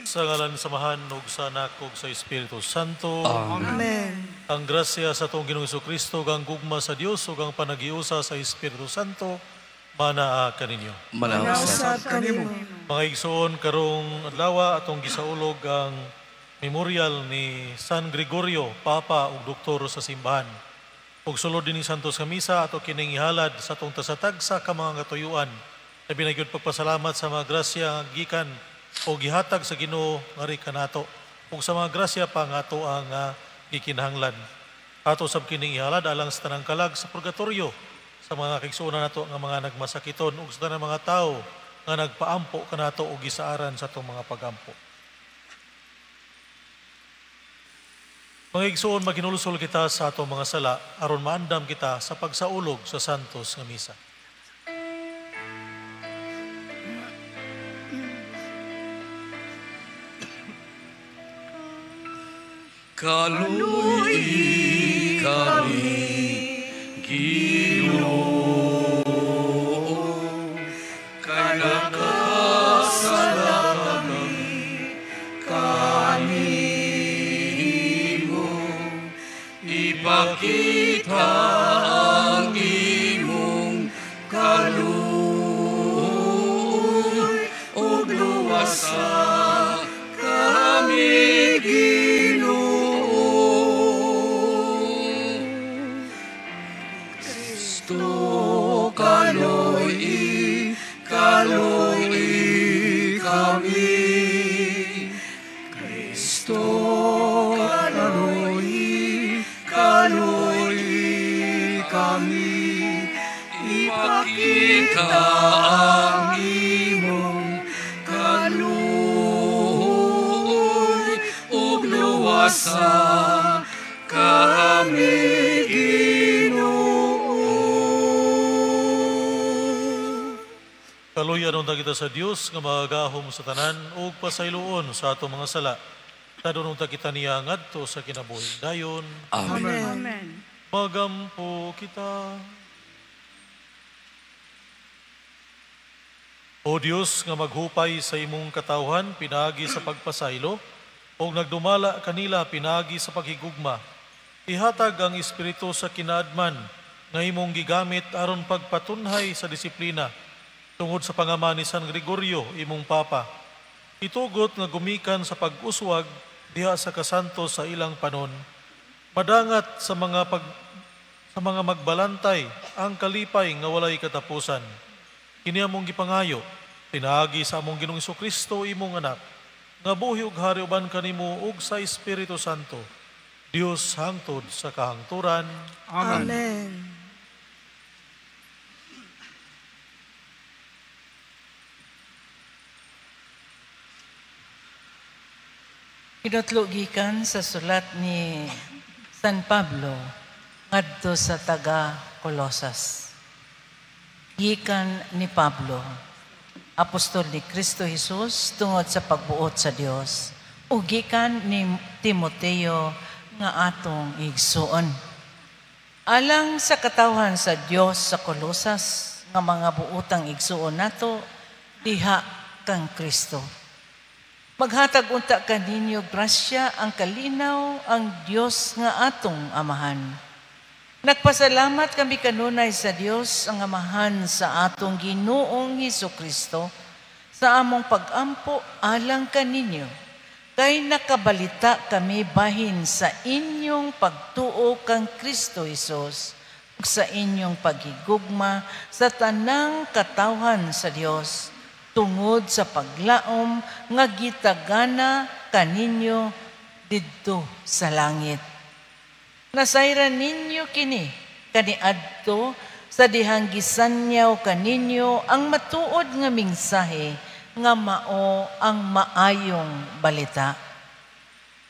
Sa ngalan sa Amahan ug sa Anak ug sa Espiritu Santo. Amen. Ang grasya sa atong Ginoong Kristo, ang gugma sa Dios ug ang panagiusa sa Espiritu Santo manaa kaninyo. Manausab kanimo. Mga igsoon, karong adlaw atong gisaulog ang memorial ni San Gregorio, Papa ug Doktor sa simbahan. Ug sulod dinhi santos nga misa ato kining ihalad sa atong tasatagsa ka mga katuyuan. Labi na gyud pagpasalamat sa mga grasya nga gikan o gihatag sa Ginoo ngari kanato ug sa mga grasya pa nga ato ang gikinahanglan. Ato sab kining ihalad alang sa tanang kalag sa purgatorio, sa mga kaigsuonan nato nga mga nagmasakiton ug sa tanang mga tawo nga nagpaampo kanato og gisaaran sa atong mga pagampo. Mga igsoon, maghinulsol kita sa atong mga sala aron maandam kita sa pagsaulog sa santos nga misa. Kaluoy kami, Ginoo, kay nakasala kami kanimo. Ipakita ang imong kaluoy ug luwasa kami, Ginoo. Kristo, kaluoy, kaluoy kami. Kristo, kaluoy, kaluoy kami. Ipakita ang imong kaluoy ug luwasa kami, Ginoo. Kaluyan unta kita sa Dios nga magagahom sa tanan ug pasayloon sa atong mga sala. Tadon unta kita niya ngadto sa kinabuhing dayon. Amen. Amen. Magampo kita. O Dios nga maghupay sa imong katawhan pinaagi sa pagpasaylo ug nagdumala kanila pinaagi sa paghigugma, ihatag ang espiritu sa kinaadman nga imong gigamit aron pagpatunhay sa disiplina tungod sa pangama ni San Gregorio, imong Papa. Itugot nga gumikan sa pag-uswag diha sa kasanto sa ilang panon. Madangat sa mga magbalantay ang kalipay nga walay katapusan. Kini among gipangayo, pinaagi sa among Ginoong Kristo imong anak, nga buhi ug hari uban kanimo ug sa Espiritu Santo, Dios hangtod sa kahangturan. Amen. Amen. Kinutlo gikan sa sulat ni San Pablo ngadto sa taga Colosas. Gikan ni Pablo, apostol ni Kristo Jesus tungod sa pagbuot sa Dios, ug gikan ni Timoteo nga atong igsuon. Alang sa katawhan sa Dios sa Colosas nga mga buotang igsuon nato diha kang Kristo. Maghatag unta kaninyo grasya ang kalinaw ang Dios nga atong Amahan. Nagpasalamat kami kanunay sa Dios ang Amahan sa atong Ginoong Hesukristo sa among pagampo alang kaninyo. Kay nakabalita kami bahin sa inyong pagtuo kang Kristo Hesus ug sa inyong paghigugma sa tanang katawhan sa Dios tungod sa paglaom nga gitagana kaninyo didto sa langit. Nasayran ninyo kini kaniadto sa dihang gisanyaw kaninyo ang matuod nga mingsahe nga mao ang maayong balita.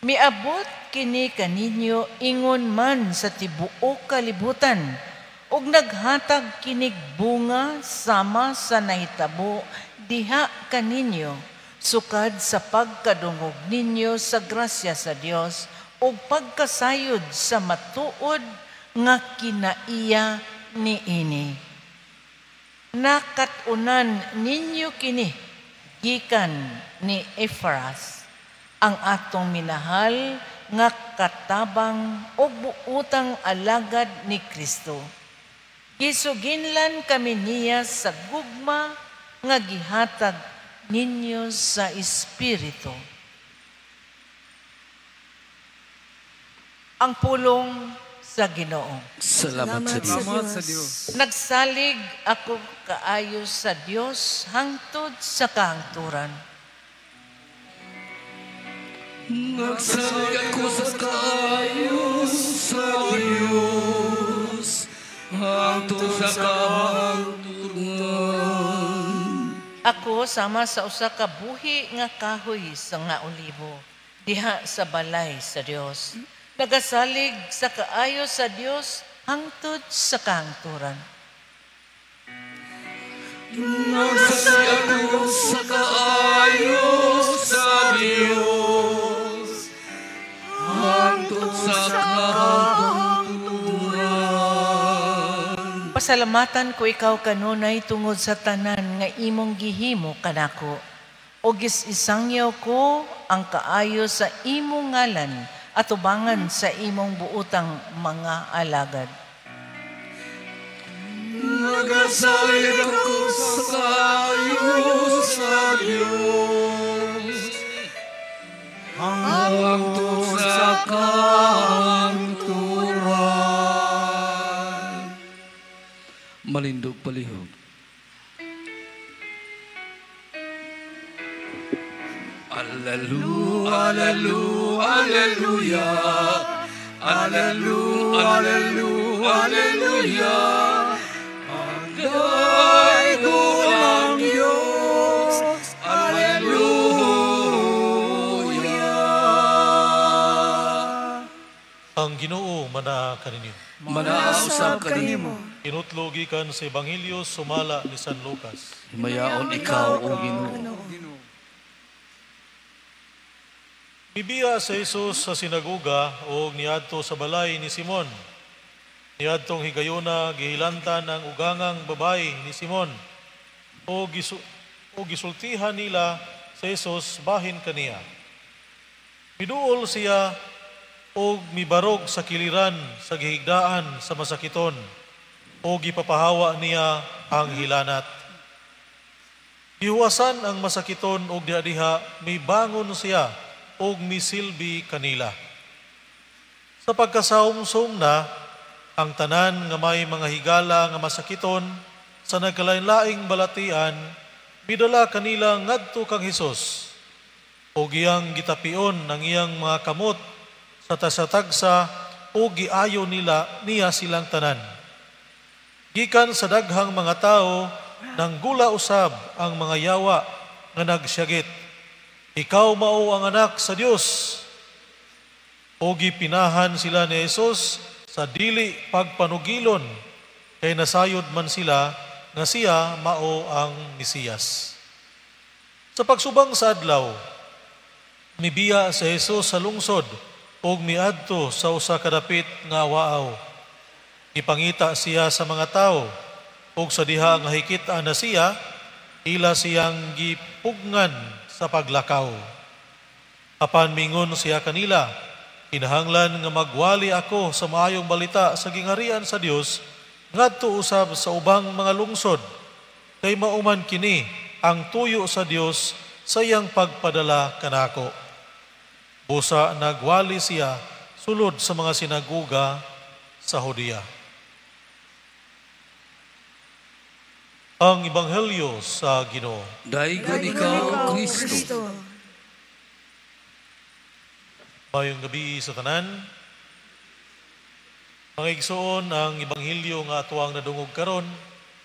Miabot kini kaninyo ingon man sa tibuok kalibutan ug naghatag kinig bunga sama sa nahitabo diha kaninyo sukad sa pagkadungog ninyo sa grasya sa Dios ug pagkasayod sa matuod nga kinaiya niini. Nakat-unan ninyo kini gikan ni Ephras Ang atong minahal nga katabang o buutang alagad ni Kristo. Gisuginlan kami niya sa gugma nga gihatag ninyo sa Espiritu. Ang pulong sa Ginoo. Salamat sa Dios. Salamat sa Dios. Nagsalig ako kaayo sa Dios hangtod sa kahangturan. Nagsalig ako sa kaayo sa Dios hangtod sa kahangturan. Ako sama sa usa ka buhi nga kahoy sa nga olibo diha sa balay sa Dios. Nagasalig sa kaayo sa Dios hangtod sa kahangturan. Nagsalig ako sa kaayo sa Dios hangtod sa kahangturan. Pasalamatan ko ikaw kanunay tungod sa tanan nga imong gihimo kanako. O gis-isangyaw ko ang kaayo sa imong ngalan atubangan sa imong buutang mga alagad. Nagasalig ako sa kaayo sa Dios hangtod sa kahangturan. Malindog palihog. Alleluia, alleluia, alleluia, alleluia, alleluia, alleluia. Ang daigong ang Diyos, alleluia. Ang Ginoo manaa kaninyo. Manausap kanimo. Kinutlo gikan sa Ebanghelyo sumala ni San Lucas. Himayaon ikaw, o Ginoo. Mibiya sa Jesus sa sinagoga og niadto sa balay ni Simon. Niadtong higayona gihilantan ang ugangang babayi ni Simon o gisultihan nila sa Jesus bahin kaniya. Miduol siya og mibarog sa kiliran sa gihigdaan sa masakiton o gipapahawa niya ang hilanat. Gihuwasan ang masakiton og diha-diha mibangon siya og misilbi kanila. Sa pagkasaumsum na, ang tanan nga may mga higala nga masakiton sa nagkalain-laing balatian, midala kanila ngadto kang Hesus. Og iyang gitapion ang iyang mga kamot sa tasatagsa o giayo nila niya silang tanan. Gikan sa daghang mga tao, nanggula usab ang mga yawa nga nagsyagit, "Ikaw mao ang anak sa Dios." O gipinahan sila ni Jesus sa dili pagpanugilon, kay nasayod man sila nga siya mao ang Mesiyas. Sa pagsubang sa adlaw, mibiya sa Jesus sa lungsod ug miadto sa usa ka dapit nga awaaw. Gipangita siya sa mga tawo ug sa diha nga hikit-an na siya, ila siyang gipugngan sa paglakaw. Apan mingon siya kanila, "Kinahanglan nga magwali ako sa maayong balita sa gingarian sa Dios ngadto usab sa ubang mga lungsod, kay mauman kini ang tuyo sa Dios sa iyang pagpadala kanako." Busa nagwali siya sulod sa mga sinagoga sa Judea. Ang Ebanghelyo sa Ginoo. Daigon ikaw, Kristo. Mayong gabi sa tanan. Mga igsoon, ang Ebanghelyo nga atuang nadungog karon,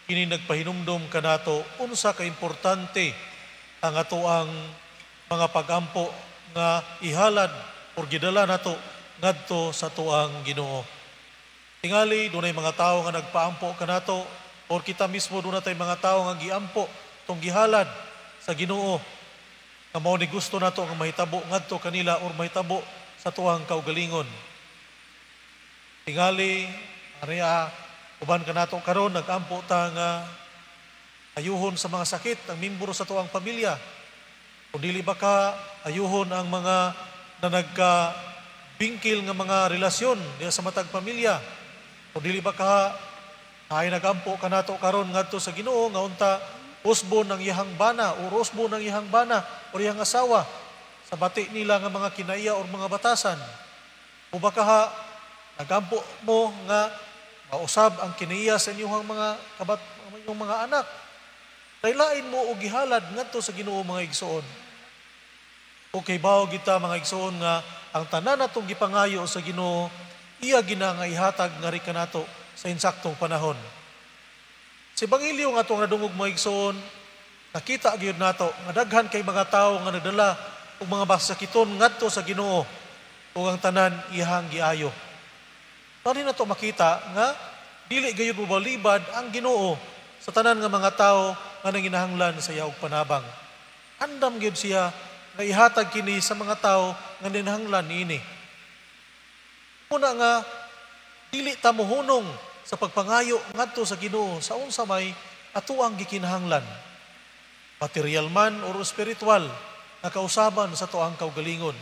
kini nagpahinumdom kanato unsa ka importante ang atoang mga pagampo nga ihalad or gidala nato ngadto sa tuang Ginoo. Tingali dunay mga tawo nga nagpaampo kanato or kita mismo dunay tay mga tawo nga giampo tong gihalad sa Ginoo nga mao ni gusto nato nga mahitabo ngadto kanila or mahitabo sa tuang kaugalingon. Tingali aria uban kanato karon nagampo ta nga ayuhon sa mga sakit ang membro sa tuang pamilya. Kung dili ba ka ayuhon ang mga na nagka bingkil nga mga relasyon diha sa matag pamilya. Kung dili ba ka ay nagampo kanato karon ngadto sa Ginoo nga unta usbon ang iyahang bana o usbon ang iyahang bana o iyang asawa sa bati nila nga mga kinaiya o mga batasan. O baka ha nagampo mo nga mausab ang kinaiya sa inyong mga kabat inyong mga anak. Laylain mo og gihalad ngadto sa Ginoo, mga igsoon. Okay, bawo kita, mga igsoon, nga ang tanan natong gipangayo sa Ginoo, iya gina nga ihatag ngari kanato sa insaktong panahon. Sa Ebanghelyo nga atong nadungog, mga igsoon, nakita gyud nato nga daghan kay mga tawo nga nagdala og mga masakiton ngadto sa Ginoo ug ang tanan iyahang giayo. Tani nato makita nga dili gayud mobalibad ang Ginoo sa tanan nga mga tawo nga nanginahanglan sa iya og panabang. Andam gyud siya nga ihatag kini sa mga tawo nga ninahanglan niini. Una nga dili ta mohunong sa pagpangayo ngadto sa Ginoo sa unsa may atoang gikinahanglan. Material man or spiritual nga kausaban sa atoang kaugalingon.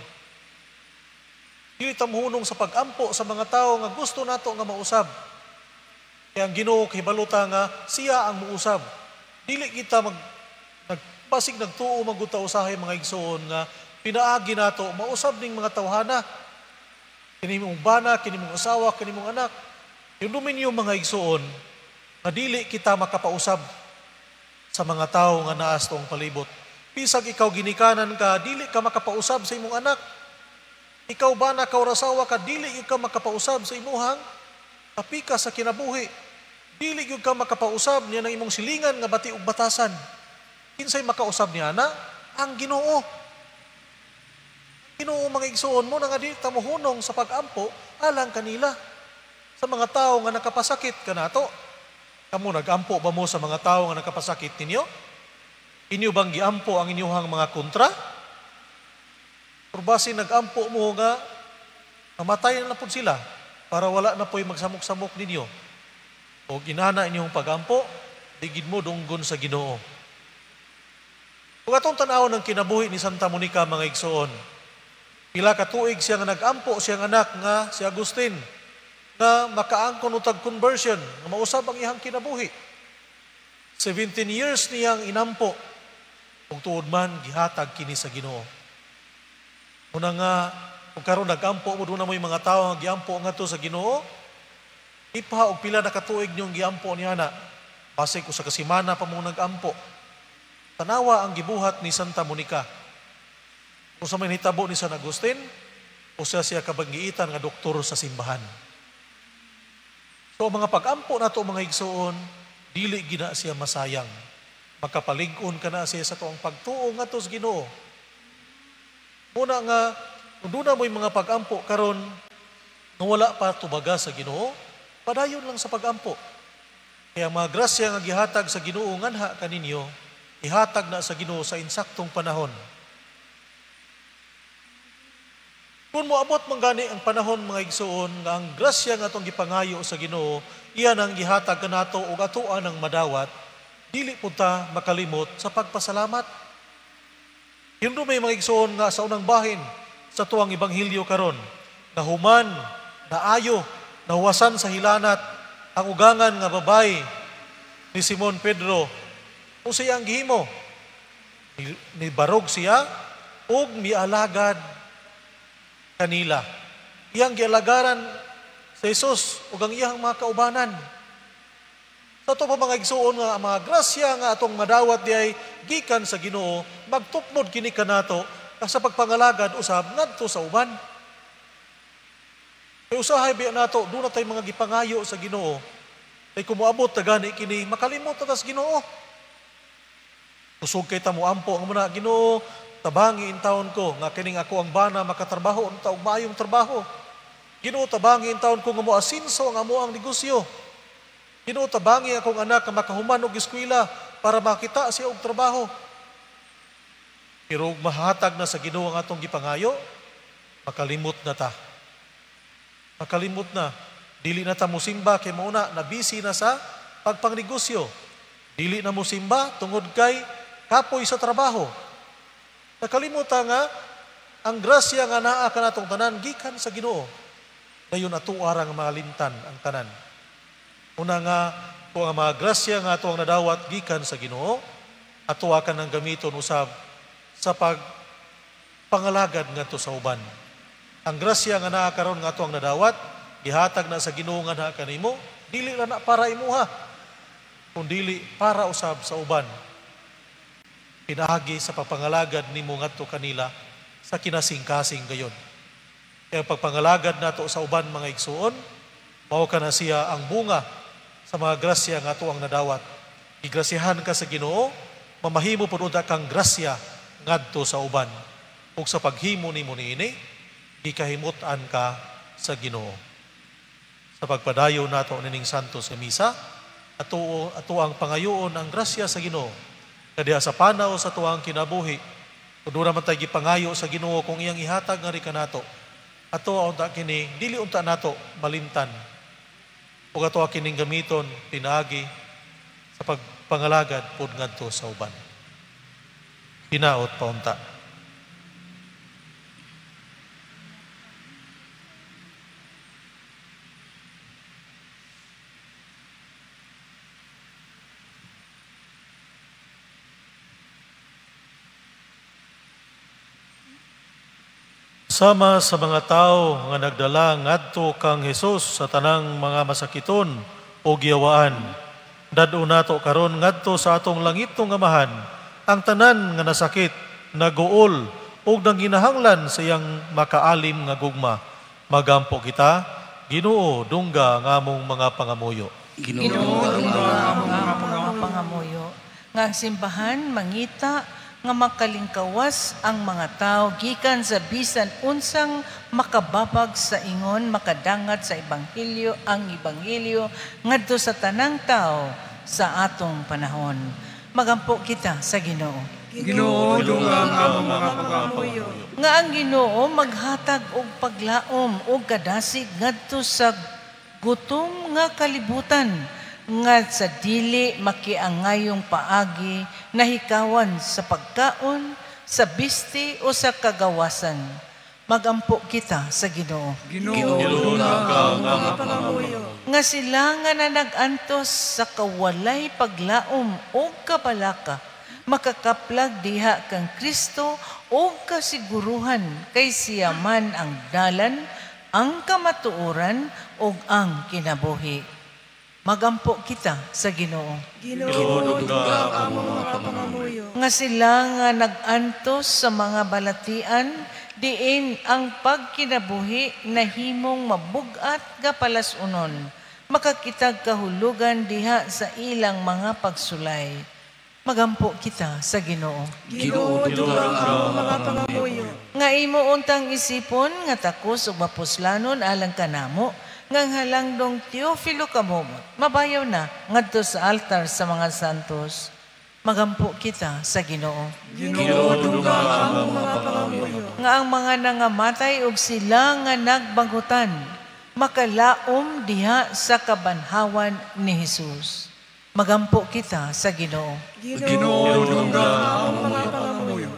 Dili ta mohunong sa pagampo sa mga tawo nga gusto nato nga mausab. Kaya ang Ginoo kahibalo ta nga siya ang muusab. Dili kita basig nagtuo man gud ta usahay, mga igsoon, nga pinaagi nato mausab ning mga tawhana. Kini mong bana, kini mong asawa, kini mong anak. Yung dominyo, mga igsoon, nga dili kita makapausab sa mga tawo nga naa sa tuong palibot. Bisag ikaw ginikanan ka, dili ka makapausab sa imong anak. Ikaw bana ka or asawa ka, dili ka makapausab sa imuhang kapika sa kinabuhi. Dili gyud ka makapausab niya ng imong silingan nga bati og batasan. Kinsay makausab niya na? Ang Ginoo. Ang Ginoo, mga igsoon, mo na nga dili ta mohunong sa pagampo alang kanila sa mga tao nga nakapasakit kanato. Kamo, nagampo ba mo sa mga tao nga nakapasakit ninyo? Inyo bang giampo ang inyong mga kontra? Or basi nagampo mo nga mamatay na pud sila para wala na po'y magsamok-samok ninyo. O ginana inyong pagampo, digid mo dunggon sa Ginoo. Kung atong tan-awon ang kinabuhi ni Santa Monica, mga igsoon, pila ka tuig siya nga nagampo siyang anak nga si Agustin na makaangkon utag conversion, nga mausab ang iyang kinabuhi. 17 years niyang inampo, ug tuod man gihatag kini sa Ginoo. Una nga kung karon nagampo mo, duna mo'y mga tawo nga giampo ngadto sa Ginoo, ipa og pila na katuig niyong giampo niya na. Basig usa ka semana pa mo nagampo. Tanawa ang gibuhat ni Santa Monica. Kung sa may nitabo ni San Agustin, usa siya kabanggiitan nga doktor sa simbahan. So ang mga pag-ampo nato, mga igsoon, dili gina siya masayang. Makapalig-on ka na siya sa tuang pagtuo ngadto sa Ginoo. Muna nga kung duna mo'y mga pag-ampo karon nga wala pa tubaga sa Ginoo, padayon lang sa pag-ampo. Kaya mga grasya nga gihatag sa Ginoo nganha kaninyo, ihatag na sa Ginoo sa insaktong panahon. Kung moabot man gani ang panahon, mga igsoon, nga ang grasya nga atong gipangayo sa Ginoo, iyan ang gihatag kanato ug atoa ng madawat, dili pud ta makalimot sa pagpasalamat. Yun may mga igsoon nga sa unang bahin sa tuang ebanghelyo karon, nahuman, naayo, nahuwasan sa hilanat ang ugangan nga babay ni Simon Pedro. O siya ang gihimo, nibarog siya ug mialagad kanila. Iyang gialagaran sa Jesus ug ang iyang mga kaubanan. Sa ato pa, mga igsuon, nga ang mga grasya nga atong madawat diay gikan sa Ginoo, magtukmod kini kanato sa pagpangalagad usab ngadto sa uban. Kay usahay biya nato duna tay mga gipangayo sa Ginoo. Kay kung moabot ta gani kini, makalimot ta tas Ginoo. Kusog kay ta moampo ang muna, "Ginoo, tabangi in taon ko nga kining ako ang bana makatrabaho unta og maayong trabaho. Ginoo, tabangi in taon ko nga moasinso ang amo ang negosyo. Ginoo, tabangi akong anak nga makahuman og eskwela para makita siya og trabaho." Pero ug mahatag na sa Ginoo ang atong gipangayo, makalimot na ta. Makalimot na. Dili na ta mosimba kay mauna na busy na sa pagpangnegosyo. Dili na mosimba tungod kay kapoy sa trabaho. Nakalimutan nga ang grasya nga naa kanatong tanan gikan sa Ginoo. Dayon ato arang malintan ang tanan. Una nga kung ang mga grasya nga ato ang nadawat gikan sa Ginoo, ato kanang gamiton usab sa pagpangalagad ngadto sa uban. Ang grasya nga naa karon nga ato ang nadawat, gihatag na sa Ginoo nga naa kanimo, dili ra na para imuha, kundili para usab sa uban. Pinaagi sa pagpangalagad nimo ngadto kanila sa kinasingkasing gayon. Kaya pagpangalagad nato sa uban mga igsuon, mao kana siya ang bunga sa mga grasya nga ato ang nadawat. Gigrasyahan ka sa Ginoo, mamahimo pud unta kang grasya ngadto sa uban. Ug sa paghimo nimo niini, gikahimut-an ka sa Ginoo. Sa pagpadayon nato nining Santos nga Misa, ato ang pangayoon ang grasya sa Ginoo. Kadiha sa panaw sa tuang kinabuhi, kung doon naman tayo gipangayo sa Ginoo kung iyang ihatag nga ri kanato, ato unta kini dili unta nato malimtan. Ug ato kining gamiton pinaagi sa pagpangalagad pud ngadto sa uban. Hinaot pa unta. Sama sa mga tao nga nagdala ngadto kang Hesus sa tanang mga masakiton o giyawaan, dad-o nato karon ngadto sa atong langitnong Amahan ang tanan nga nasakit, naguol ug nanginahanglan sa iyang makaalim nga gugma. Magampo kita, Ginoo, dungga ang among mga pangamuyo. Ginoo, dungga ang among mga pangamuyo. Nga ang simbahan mangita nga makalingkawas ang mga tao gikan sa bisan unsang makababag sa ingon makadangat sa ebanghelyo ang ebanghelyo ngadto sa tanang tao sa atong panahon. Magampo kita sa Ginoo. Ginoo, dungga ang among mga pangamuyo. Nga ang Ginoo maghatag og paglaom og kadasig ngadto sa gutom nga kalibutan nga sa dili makiangayong paagi nahikawan sa pagkaon, sa bisti o sa kagawasan. Magampo kita sa Ginoo. Ginoo, dungga ang among mga pangamuyo. Nga sila nga nanagantos sa kawalay paglaom o kabalaka, makakaplag diha kang Kristo o kasiguruhan kay siya man ang dalan, ang kamatuoran o ang kinabuhi. Magampo kita sa Ginoo. Ginoo, dungga ang among mga pangamuyo. Nga sila nga nag-antos sa mga balatian, diin ang pagkinabuhi nahimong mabugat ga palasunon, makakitag kahulugan diha sa ilang mga pagsulay. Magampo kita sa Ginoo. Ginoo, dungga ang among mga pangamuyo. Nga imo untang isipon nga takos ug mapuslanon alang kanamo, ngang halangdong Teofilo Kamumot, mabayaw na ngadto sa altar sa mga santos. Magampo kita sa Ginoo. Ginoo, dungga ang among mga pangamuyo. Nga ang mga nangamatay og sila nga nagbagutan, makalaom diha sa kabanhawan ni Hesus. Magampo kita sa Ginoo. Ginoo, dungga ang among mga pangamuyo.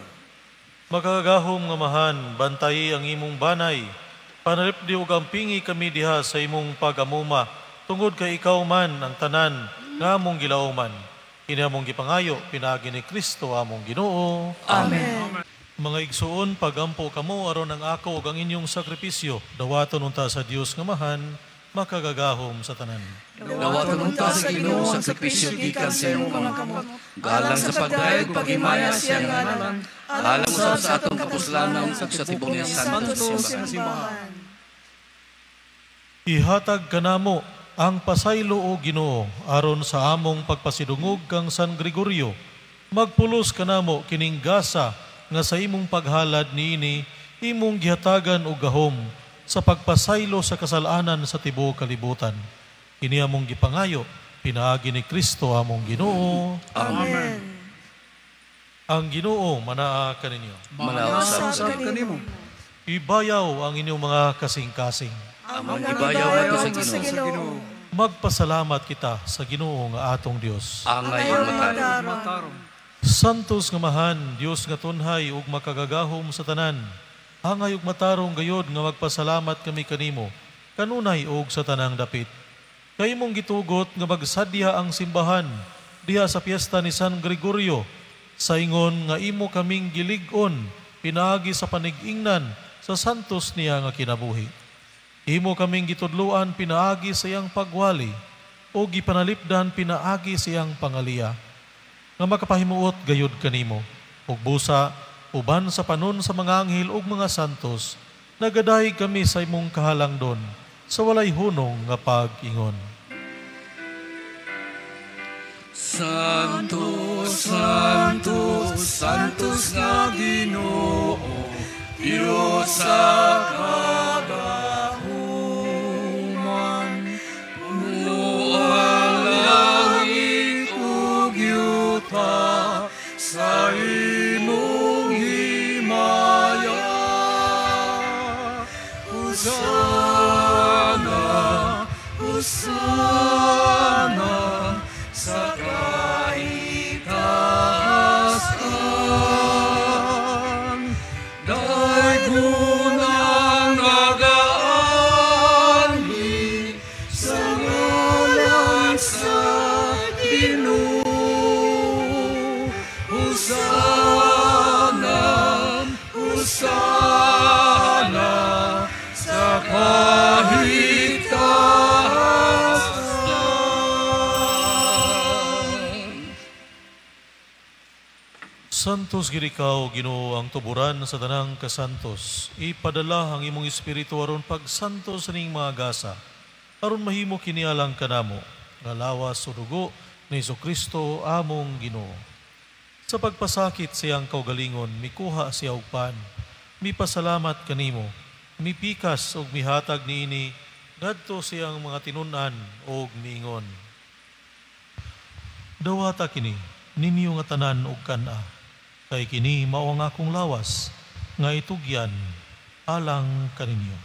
Makagagahom nga Amahan, bantayi ang imong banay. Panalipdi ug ampingi kami diha sa imong pagamuma, tungod kay ikaw man ang tanan nga among gilauman. Kini among gipangayo pinaagi ni Kristo among Ginoo. Amen. Mga igsuon, pagampo kamo aron ang ako ug ang inyong sakripisyo dawaton unta sa Dios nga Amahan, makagagahom sa tanan. Dawaton unta sa Ginoo ang sakripisyo gikan sa imong kamot. Galang sa pagdayeg paghimaya sa iyang ngalan, alang usab sa atong kapuslanan ug sa tibuok niyang santo simbahan. Ihatag kanamo ang pasaylo o Ginoo aron sa among pagpasidungog kang San Gregorio. Magpulos kanamo kining gasa nga sa imong paghalad niini imong gihatagan og gahom sa pagpasaylo sa kasalanan sa tibuok kalibutan. Kini among gipangayo pinaagi ni Kristo among Ginoo. Amen. Ang Ginoo manaa kaninyo. Manaa usab kanimo. Ibayaw ang inyong mga kasing-kasing. Among gibayaw ngadto sa Ginoo. Magpasalamat kita sa Ginoo nga atong Dios. Angay ug matarong. Santos nga Amahan, Dios nga tunhay ug makagagahom sa tanan, angay ug matarong gayod nga magpasalamat kami kanimo, kanunay ug sa tanang dapit. Kay imong gitugot nga magsadya ang simbahan diha sa piyesta ni San Gregorio, sa ingon nga imo kaming gilig-on pinaagi sa panig-ingnan sa santos niya nga kinabuhi. Imo kaming gitudloan pinaagi sa iyang pagwali o gipanalipdan pinaagi sa iyang pangaliya, nga makapahimuot gayud kanimo ug busa uban sa panon sa mga anghel ug mga santos, nagadayeg kami sa imong kahalangdon sa walay hunong nga pag-ingon. Santo, Santo, Santos nga Ginoo, Dios sa kagahuman, puno ang langit ug yuta sa imong himaya. Hosana, Hosana sa kaitaasan. Daygon ang nagaanhi sa ngalan sa Ginoo. Hosana, Hosana sa kaitaasan. Santos gid ikaw, Ginoo, ang tuburan sa tanang kasantos. Ipadala ang imong espiritu aron pagsantos sa ning mga gasa, aron mahimo kini alang kanamo nga lawas o dugo ni Jesucristo among Ginoo. Sa pagpasakit siyang kaugalingon, mikuha siya og pan, mipasalamat kanimo, mipikas og mihatag niini ngadto siyang mga tinun-an og miingon. Dawata kini ninyo nga tanan og kan-a, kay kini mao ang akong lawas nga itugyan alang kaninyo.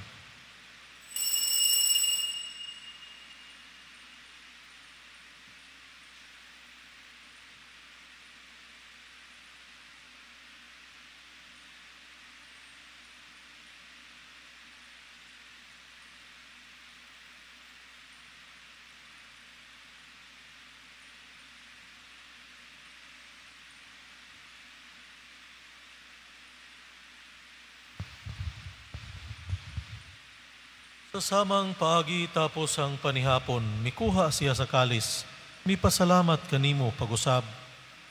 Sa samang paagi tapos ang panihapon, mikuha siya sa kalis, mipasalamat kanimo pag-usab,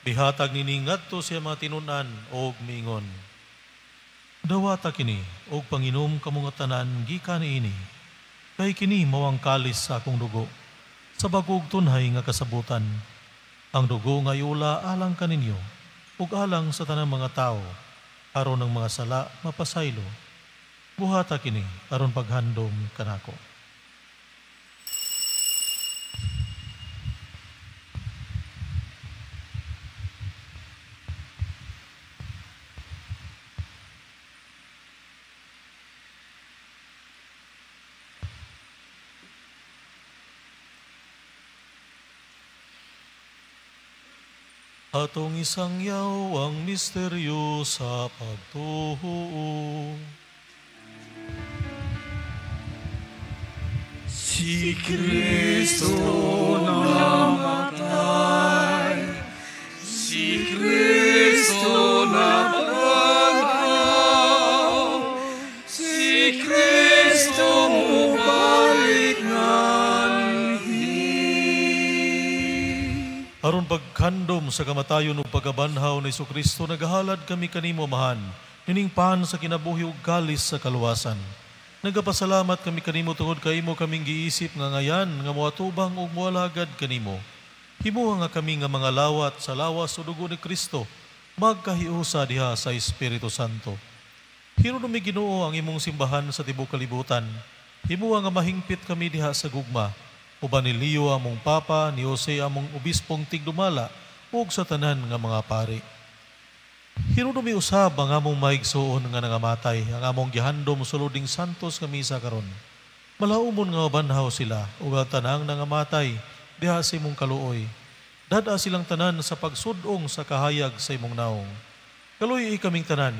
bihatag nini ngadto siya mga tinun-an og miingon. Dawata kini og panginom kamo nga tanan gikan niini, kay kini mao ang kalis sa akong dugo, sa bag-ong tunhay nga kasabutan. Ang dugo nga iula alang kaninyo ug alang sa tanang mga tawo, aron ang mga sala mapasaylo. Buhata kini aron paghandom kanako. Atong isangyaw ang misteryo sa pagtuo. Si Kristo namatay, si Kristo nabanhaw, si Kristo mubalik nganhi. Aron pagkandom sa kamatayon ug pagkabanhaw ni Jesucristo, nagahalad kami kanimo, Amahan, nining pan sa kinabuhi ug kalis sa kaluwasan. Nagapasalamat kami kanimo tungod kay imo kaming giisip nga ngayan nga moatubang ug moalagad kanimo. Himuha nga kami nga mga lawat sa lawas o dugo ni Kristo, magkahiusa diha sa Espiritu Santo. Hinunumi Ginoo ang imong simbahan sa tibuok kalibutan. Himuha nga mahingpit kami diha sa gugma. Uban ni Leo among Papa, ni Jose among Obispong tigdumala, ug sa tanan nga mga pari. Hinunumi usab ang among maigsuon nga nangamatay, ang among gihandom suloding santos nga misa karon. Malaumon nga mabanhaw sila ug ang tanang nangamatay diha sa imong kaluoy. Dada silang tanan sa pagsudong sa kahayag sa imong naong. Kaluy kaming tanan,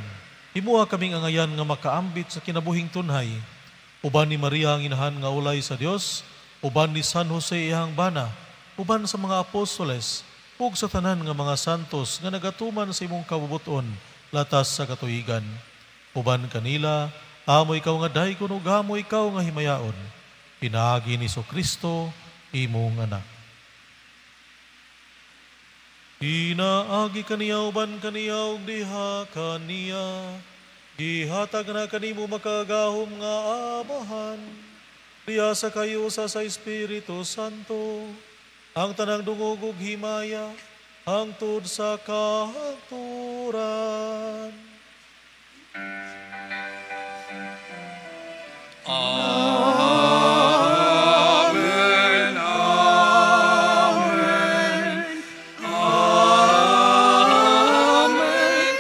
himuha kaming angayan nga makaambit sa kinabuhing tunhay. Uban ni Maria ang inahan nga ulay sa Dios, uban ni San Jose iyang bana, uban sa mga apostoles, ug sa tanan nga mga santos nga nagatuman sa imong kabubuton latas sa katuigan. Uban kanila, amo ikaw nga daygon ug amo ikaw nga himayaon. Pinaagi ni Kristo imong anak. Pinaagi kaniya uban kaniya ug diha kaniya, gihatag na kanimo makagahom nga Amahan, diha sa kayo sa Espiritu Santo, ang tanang dungog ug himaya hangtod sa kahangturan. Amen, amen, amen, amen.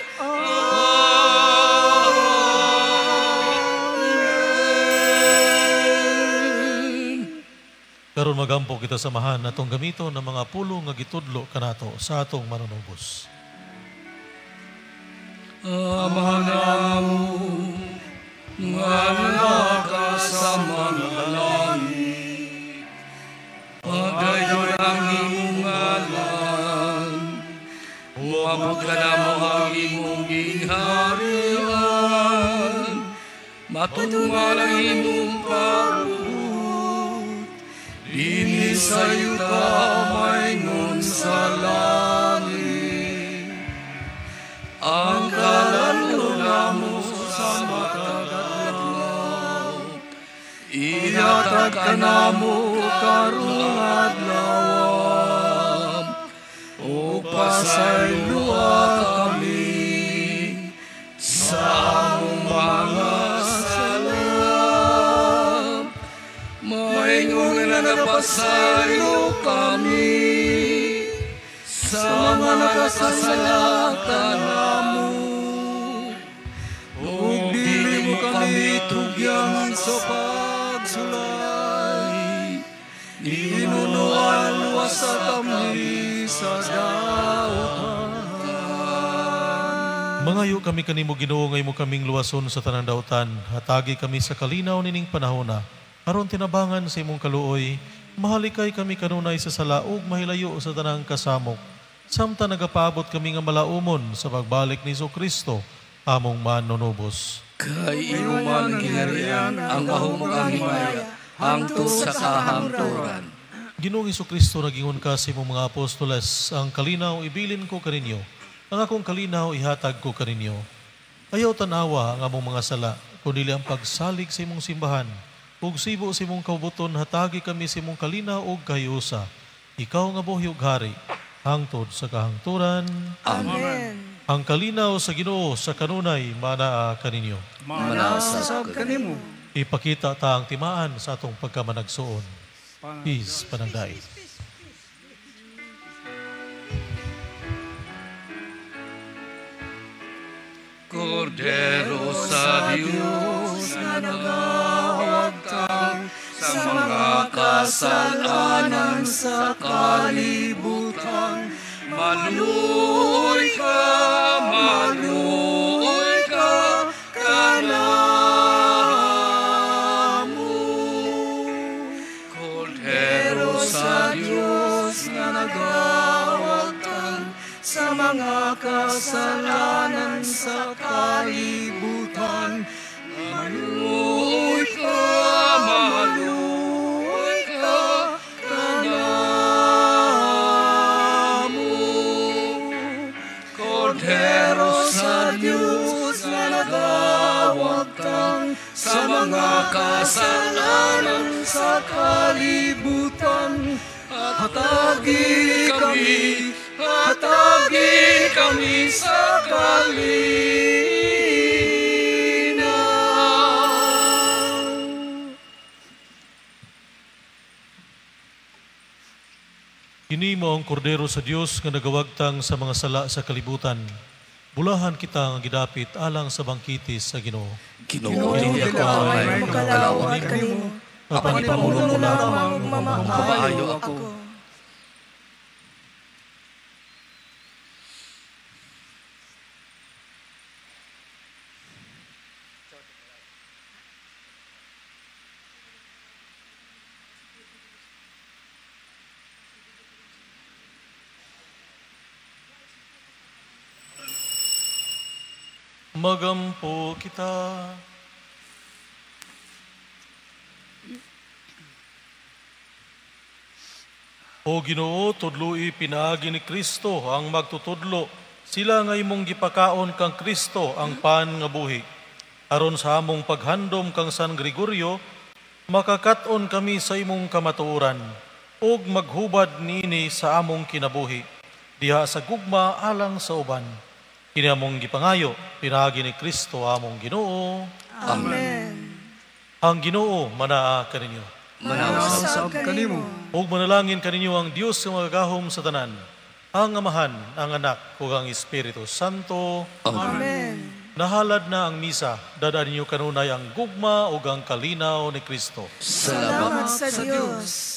Karon magampo kita samahan atong gamito ng mga pulong nga gitudlo kanato sa atong manunubos. Ama namo nga naka sa mga langit, padayon ang imong ngalan, moabot kanamo ang imong gingharian, matumal ang imong pagbuot, dinhi sa yuta maingon sa langit. Ang kalanlo namo sa matag adlaw, ihatag kanamo karong adlaw, ug pasayloa kami sa among mga sala, maingon nga nagapasaylo kami sa mga nakasala kanamo, ug dili mo kami tugyan sa pagsulay, inunuan wasa kami sa dautan. Mangayo kami kanimo Ginoo nga imo kaming luwason sa tanang dautan, hatagi kami sa kalinaw nining panahona, aron tinabangan sa imong kaluoy, mahalikay kami kanunay sa sala ug mahilayo sa tanang kasamok. Samtang nagapaabot kami nga malaumon sa pagbalik ni Kristo, among manunubos. Kay imo man ang gingharian, ang gahom ug ang himaya, hangtod sa kahangturan. Ginoong Kristo, nagingon ka sa imong mga apostoles, ang kalinaw ibilin ko kaninyo, ang akong kalinaw ihatag ko kaninyo. Ayaw tanawa ang among mga sala, kundi ang pagsalig sa imong simbahan. Ug sibo sa imong kaubuton, hatagi kami sa imong kalinaw ug kahiusa. Ikaw nga buhi ug hari, hangtod sa kahangturan. Amen. Ang kalinaw sa Ginoo sa kanunay manaa kaninyo. Manaa sab kanimo. Ipakita ta ang timaan sa atong pagkamanagsuon. Peace panangdait. Kordero sa Dios na nagawagtang sa mga kasalanan sa kalibutan, maluoy ka kanamo. Kordero sa Dios na nagawagtang sa mga kasalanan sa kalibutan, maluoy ka kanamo. Kordero sa Dios na nagawagtang sa mga kasalanan sa kalibutan, hatagi kami sa kalinaw. Kini mao ang kordero sa Dios nga nagawagtang sa mga sala sa kalibutan. Bulahan kita nga gidapit alang sa bangkiti sa Ginoo. Ginoo, dili ako angay makalawat kanimo, apan ipamulong mo lamang, mamaayo maayo ako. Magampo kita. O Ginoo, tudloi pinaagi ni Kristo ang magtutudlo. Sila nga imong gipakaon kang Kristo ang pan nga buhi. Aron sa among paghandom kang San Gregorio, makakat-on kami sa imong kamatuoran ug maghubad niini sa among kinabuhi. Diha sa gugma alang sa uban. Kini among gipangayo pinaagi ni Kristo among Ginoo. Amen. Ang Ginoo manaa kaninyo. Manaw Usab kanimo. Ug manalangin kaninyo ang Dios nga magagahom sa tanan, ang Amahan, ang Anak ug ang Espiritu Santo. Amen. Nahalad na ang misa, dada ninyo kanunay ang gugma ug ang kalinaw ni Kristo. Salamat Salamat sa Dios.